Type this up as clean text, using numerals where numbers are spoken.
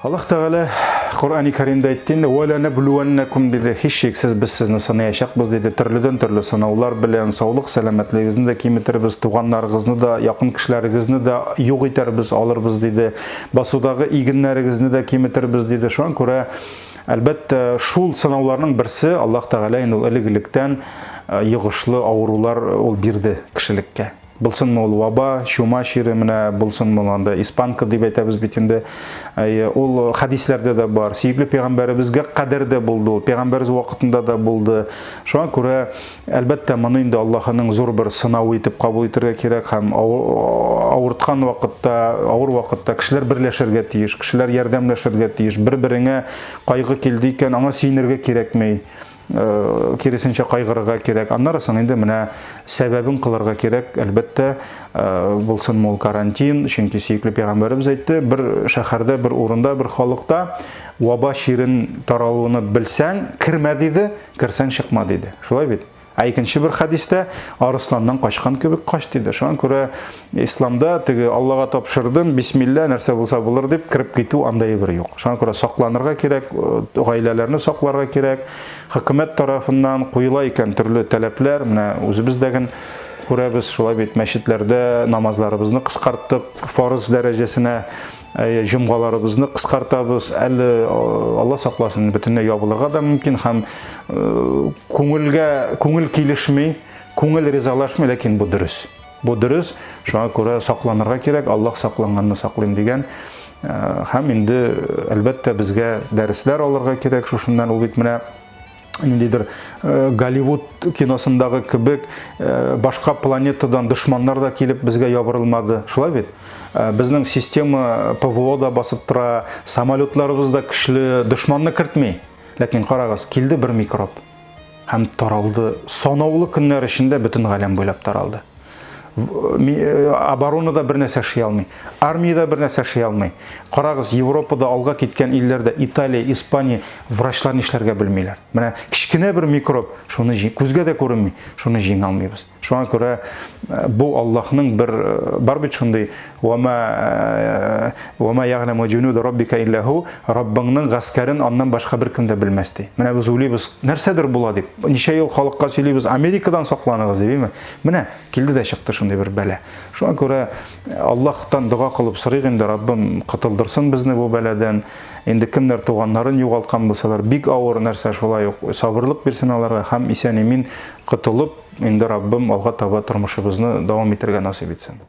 Аллаһ Тәгалә Коръәни Кәримдә әйтте инде, "Ва ланәблүәннәкүм" диде, һичшиксез без сезне сынаячакбыз диде, төрледән-төрле сынаулар белән, саулык, сәламәтлегегезне дә киметербез, туганнарыгызны да, якын кешеләрегезне дә юк итәрбез, алырбыз диде, басудагы игеннәрегезне дә киметербез диде. Шуңа күрә, әлбәттә, шул сынауларның берсе Аллаһ Тәгалә инде ул элек-электән э, йогышлы авырулар ул бирде кешелеккә. Булсынмы ул ваба, чума чире, менә булсынмы ул анда испанка дип әйтәбез бит инде. Ул хәдисләрдә дә бар. Сөекле пәйгамбәребезгә кадәр дә булды ул, пәйгамбәребез вакытында да булды. Шуңа күрә, әлбәттә, моны инде Аллаһының зур бер сынавы итеп кабул итәргә кирәк һәм авырткан вакытта, авыр вакытта кешеләр берләшергә тиеш, кешеләр ярдәмләшергә тиеш. Бер-береңә кайгы килде икән, аңа сөенергә кирәкми. Э, киресенчә кайгырырга кирәк. Аннары соң инде менә сәбәбен кылырга кирәк, әлбәттә, э, булсын ул карантин, чөнки сөекле пәйгамбәребез әйтте, бер шәһәрдә, бер урында, бер халыкта ваба чирен таралуны белсәң, кермә диде, керсәң чыкма диде. Шулай бит? Ә икенче бер хәдистә арысланнан качкан кебек кач диде. Шуңа күрә исламда теге Аллага тапшырдым, бисмилла, нәрсә булса булыр дип кереп китү андай бер юк. Шуңа күрә сакланырга кирәк, э, гаиләләрне сакларга кирәк. Хөкүмәт тарафыннан куела икән төрле таләпләр, менә үзебез дә ген күрәбез, шулай бит мәчетләрдә намазларыбызны кыскарттык, фарыз дәрәҗәсенә э, җомгаларыбызны кыскартабыз. Әле э, Алла сакласын, бөтенләй ябылырга да мөмкин һәм күңелгә күңел килешми, күңел ризалашмый, ләкин бу дөрес. Бу дөрес, шуңа күрә сакланырга кирәк, Аллаһ сакланганны саклыйм дигән. Э, һәм инде, әлбәттә, безгә дәресләр алырга кирәк шушыннан. Ул бит менә ниндидер э, Голливуд киносындагы кебек э, башка планетадан дошманнар да килеп безгә ябырылмады. Шулай бит? Безнең система ПВО да басып тора, самолетларыбыз да көчле, дошманны кертми. Ләкин карагыз, килде бер микроб һәм таралды. Санаулы көннәр эчендә бөтен галәм буйлап таралды. Э, оборона да бер нәрсә эшли алмый, армия да бер нәрсә эшли алмый. Карагыз, Европада алга киткән илләрдә, Италия, Испания, врачлар нишләргә белмиләр. Менә кечкенә бер микроб, шуны күзгә дә күренми, шуны җиңә алмыйбыз. Шуңа күрә э, бу Аллаһның бер э, бар бит шундый вама э, вама ягъләму җунуда раббика илля ху Раббыңның гаскәрен аннан башка беркем дә белмәс ди. Менә без уйлыйбыз, нәрсәдер була дип. Ничә ел халыкка сөйлибез, Америкадан сакланыгыз дип, әйме? Менә килде дә чыкты шундый бер бәла. Шуңа күрә Аллаһтан дога кылып сорыйк инде, Раббым котылдырсын безне бу бәладән. Инде кемнәр туганнарын югалткан булсалар, бик авыр нәрсә шулай ук сабырлык бирсен аларга һәм исән-имин котылып, Инде Раббым алга таба тормышыбызны дәвам итәргә насыйп итсен.